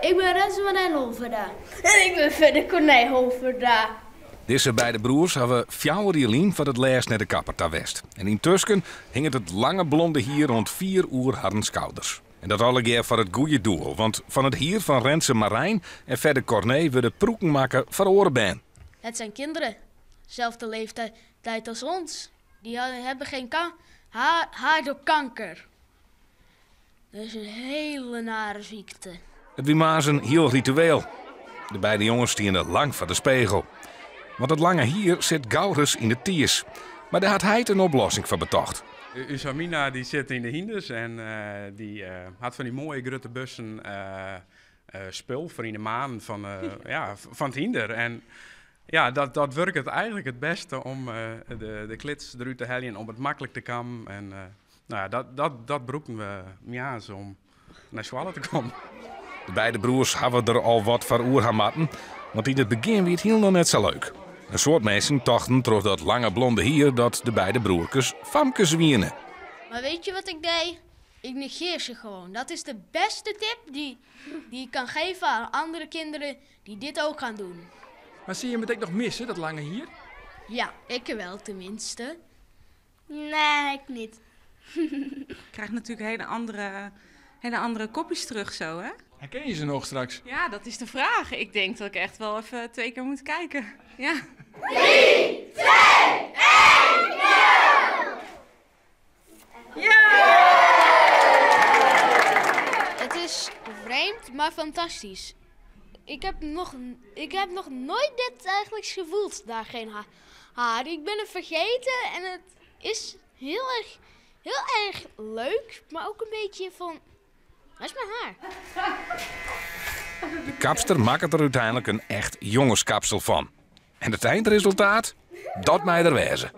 Hoi, ik ben Renze Marijn Holverda. En ik ben Fedde Corné Holverda. Dizze beide broers hawwe fjouwer jier lyn foar it lêst nei de kapper ta west. En yntusken hinget it lange blonde hier oant fier oer harren skouders. En dat allegear foar it goede doel, want fan it hier fan Renze Marijn en Fedde Corné wurde prûken makke foar oare bern. Het zijn kinderen, zelfde leeftijd als ons. Die hebben geen haar door kanker. Dat is in hele nare ziekte. It wie moarns in hiel ritueel. De beide jonges stiene lang foar de spegel. Want it lange hier sit gauris yn de tiis. Mar dêr hat heit in oplossing foar betocht. Us Amina dy sit yn de hynders en dy hat fan dy moaie grutte bussen spul foar yn de manen fan, ja, fan it hynder. En ja, dat wurket eigenlik it bêste om de klits derút te heljen, om it maklik te kammen. En nou ja, dat brûkten we moarns om nei skoalle te kommen. De beide broers hawwe der al wat foar oer ha moatten, want yn it begjin wie it hielendal net sa leuk. In soad minsken tochten troch dat lange blonde hier dat de beide broerkes famkes wiene. Maar weet je wat ik deed? Ik negeer ze gewoon. Dat is de beste tip die, die ik kan geven aan andere kinderen die dit ook gaan doen. Maar zie je het ek noch misse, dat lange hier? Ja, ik wel tenminste. Nee, ik niet. Je krijgt natuurlijk hele andere kopjes terug zo, hè? Herken je ze nog straks? Ja, dat is de vraag. Ik denk dat ik echt wel even 2 keer moet kijken. Ja. 3, 2, 1, 0! Ja! Het is vreemd, maar fantastisch. Ik heb nog nooit dit eigenlijk gevoeld, daar geen haar. Ik ben het vergeten en het is heel erg leuk, maar ook een beetje van, waar is mijn haar? De kapster makket der úteinlik in echt jongenskapsel fan. En it eindresultaat? Dat mei der wêze.